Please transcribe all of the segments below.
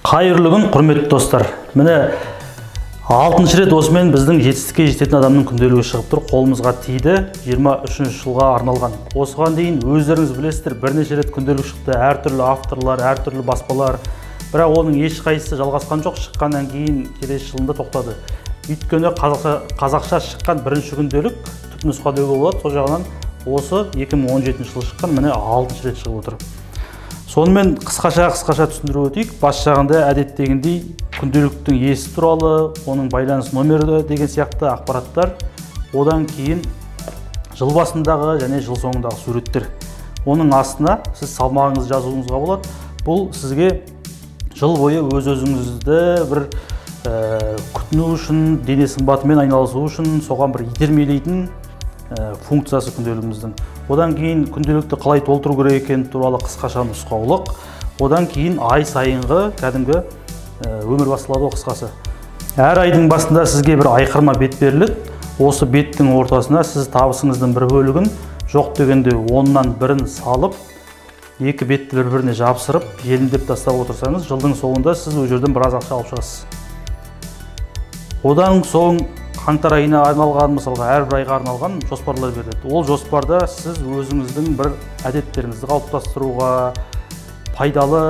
Қайырлы күн, құрметті достар. Міне, 6-шы рет осымен біздің жетістікке жететін адамның күнделігі шығып тұр, қолымызға тиді, 23 жылға арналған. Осыған дейін өздеріңіз білесіздер, бірнеше рет күнделік шықты, әртүрлі авторлар, әртүрлі баспалар. Бірақ оның ешқайсысы жалғасқан жоқ, шыққаннан кейін келесі жылында тоқтады. Өйткені қазақша шыққан бірінші күнделік түп нұсқа деуге болады, сол жағынан осы 2017 жылы шыққан, міне 6-шы рет шығып отыр. Сонымен қысқаша түсіндіріп өтейік. Бас жағында әдеттегіндей күнделіктің иесі туралы, оның байланыс номері деген сияқты ақпараттар. Одан кейін жыл басындағы және жыл соңындағы суреттер. Оның астына сіз салмағыңызды жазуыңызға болады. Бұл сізге жыл бойы өз-өзіңізді бір күтіну үшін, дене сымбатымен айналысу үшін соған бір итермелейтін функциясы күнделігіміздің. Одан кейін күнделікті қалай толтыру керек екені туралы қысқаша нұсқаулық. Одан кейін ай сайынғы кәдімгі өмір басталады ғой, қысқасы. Әр айдың басында сізге бір айқырма бет беріледі. Осы беттің ортасына сіз табысыңыздың бір бөлігін, жоқ дегенде 10-нан бірін салып, екі бетті бір-біріне жабыстырып, желімдеп тастап отырсаңыз, жылдың соңында сіз ол жерден біраз ақша алып шығасыз. Одан соң қаңтар айына арналған, мысалға әрбір айға арналған жоспарлар беріледі. Ол жоспарда сіз өзіңіздің бір әдеттеріңізді қалыптастыруға, пайдалы,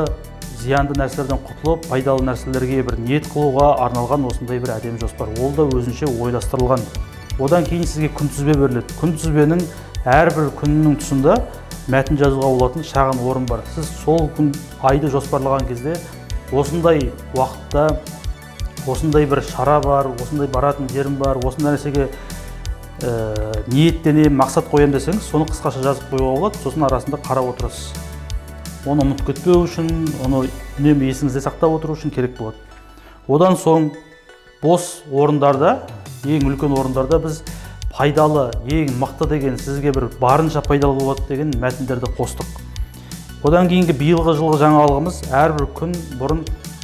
зиянды нәрселерден құтылып, пайдалы нәрселерге бір ниет қылуға арналған осындай бір әдемі жоспар. Ол да өзінше ойластырылған. Одан кейін сізге күнтізбе беріледі. Күнтізбенің әрбір күнінің тұсында мәтін жазуға болатын шағын орын бар. Сіз сол күн айды жоспарлаған кезде осындай уақытта осындай бір шара бар, осындай баратын жерім бар, осындай нәрсеге ниеттенемін, мақсат қоямын десеңіз, соны қысқаша жазып қоюға болады, сосын арасында қарап отырасыз. Оны ұмытып кетпеу үшін, оны үнемі есіңізде сақтап отыру үшін керек болады. Одан соң бос орындарда, ең үлкен орындарда біз пайдалы, ең мықты деген, сізге бір барынша пайдалы болады деген мәтіндерді қостық. Одан кейінгі биылғы жылғы жаңалығымыз, әрбір күн бұрын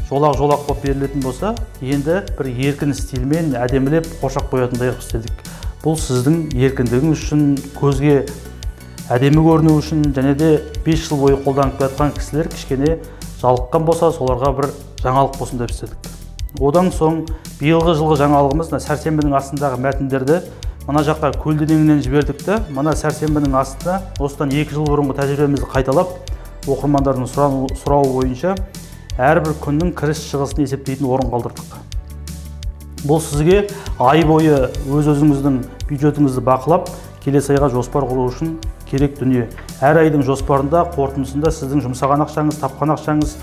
жолақ-жолақ болып берілетін болса, енді бір еркін стильмен әдемілеп қоршап қоятындай қылып істедік. Бұл сіздің еркіндігіңіз үшін, көзге әдемі көріну үшін, және де 5 жыл бойы қолданып келе жатқан кісілер кішкене жалыққан болса, соларға бір жаңалық болсын деп істедік. Одан соң биылғы жылғы жаңалығымыз, мына сәрсенбінің астындағы мәтіндерді мына жаққа көлденеңінен жібердік те, мына сәрсенбінің астына осыдан 2 жыл бұрынғы тәжірибемізді қайталап, оқырмандардың сұрауы бойынша әрбір күннің кіріс шығысын есептейтін орын қалдырдық. Бұл сізге ай бойы өз-өзіңіздің бюджетіңізді бақылап, келесі айға жоспар құру үшін керек дүние. Әр айдың жоспарында, қорытындысында сіздің жұмсаған ақшаңыз, тапқан ақшаңыз,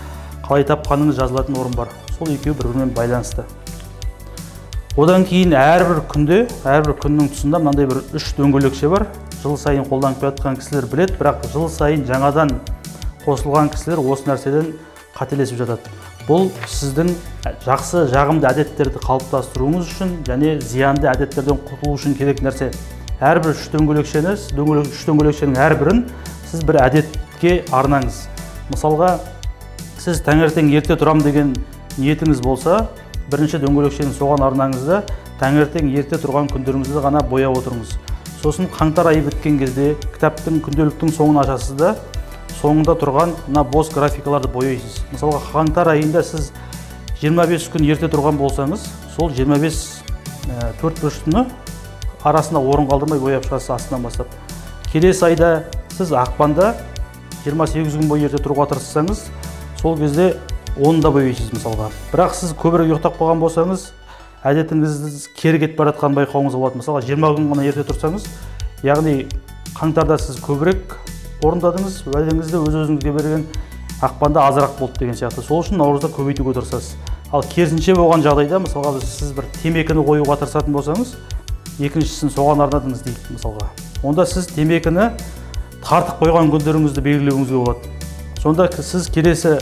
қалай тапқаныңыз жазылатын орын бар. Сол екеуі бір-бірімен байланысты. Одан кейін әрбір күнде, әрбір күннің тұсында мынандай бір 3 дөңгелекше бар. Жыл сайын қолданып келе жатқан кісілер біледі, бірақ жыл сайын жаңадан қосылған кісілер осы нәрседен қателесіп жатады. Бұл сіздің жақсы, жағымды әдеттерді қалыптастыруыңыз үшін және зиянды әдеттерден құтылу үшін керек нәрсе. Әрбір үш дөңгелекшені, үш дөңгелекшенің әрбірін сіз бір әдетке арнаңыз. Мысалға, сіз таңертең ерте тұрам деген ниетіңіз болса, бірінші дөңгелекшені соған арнаңыз да, таңертең ерте тұрған күндеріңізді ғана бояп отырыңыз. Сосын қаңтар айы біткен кезде кітаптың, күнделіктің соңын ашасыз да, соңында тұрған мына бос графикаларды бояйсыз. Мысалға, қаңтар айында сіз 25 күн ерте тұрған болсаңыз, сол 25 төрт бұрыштыны арасына орын қалдырмай бояп шығасыз астынан бастап. Келесі айда сіз ақпанда 28 күн бойы ерте тұруға тырыссаңыз, сол кезде оны да бояйсыз мысалға. Бірақ сіз көбірек ұйықтап қалған болсаңыз, әдетіңіз кері кетіп бара жатқанын байқауыңызға болады. Мысалға, 20 күн ғана ерте тұрсаңыз, яғни қаңтарда сіз көбірек орындадыңыз, уәдеңізді өз-өзіңізге берген ақпанда азырақ болды деген сияқты. Сол үшін наурызда көбейтуге тырысасыз. Ал керісінше болған жағдайда, мысалға, сіз бір темекіні қоюға тырысатын болсаңыз, екіншісін соған арнадыңыз дейік мысалға. Онда сіз темекіні тартып қойған күндеріңізді белгілеуіңізге болады. Сонда сіз келесі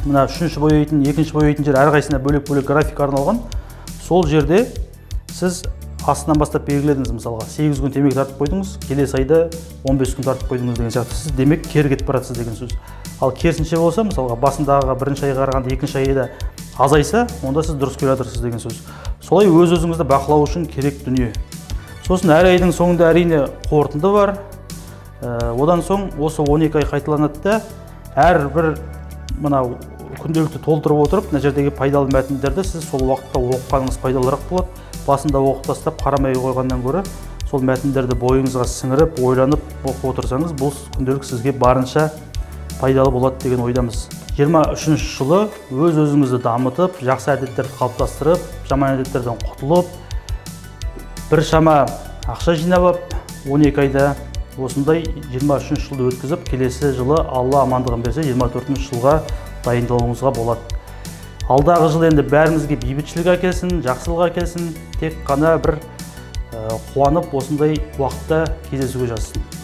мына үшінші бояйтын, екінші бояйтын жер әрқайсысына бөлек-бөлек график арналған. Сол жерде сіз астынан бастап белгіледіңіз мысалға. 8 күн темекі тартып қойдыңыз, келесі айда 15 күн тартып қойдыңыз деген сияқты. Сіз демек кері кетіп баратсыз деген сөз. Ал керісінше болса, мысалға, басындағы бірінші айға қарағанда екінші айда азайса, онда сіз дұрыс келе жатырсыз деген сөз. Солай өз-өзіңізді бақылау үшін керек дүние. Сосын әр айдың соңында әрине қорытынды бар. Одан соң осы 12 ай қайталанады да, әрбір мына Күнделікті толтырып отырып, мына жердегі пайдалы мәтіндерді сіз сол уақытта оқығаныңыз пайдалырақ болады. Басында оқып тастап қарамай қойғаннан гөрі сол мәтіндерді бойыңызға сіңіріп, ойланып оқып отырсаңыз, бұл күнделік сізге барынша пайдалы болады деген ойдамыз. 23 жылы өз-өзіңізді дамытып, жақсы әдеттерді қалыптастырып, жаман әдеттерден құтылып, біршама ақша жинап алып, 12 айда осындай 23 жылды өткізіп, келесі жылы Алла амандығын берсе, 24 жылға дайындалуыңызға болады. Алдағы жыл енді бәрімізге бейбітшілік әкелсін, жақсылық әкелсін, тек қана бір қуанып осындай уақытта кездесуге жазсын.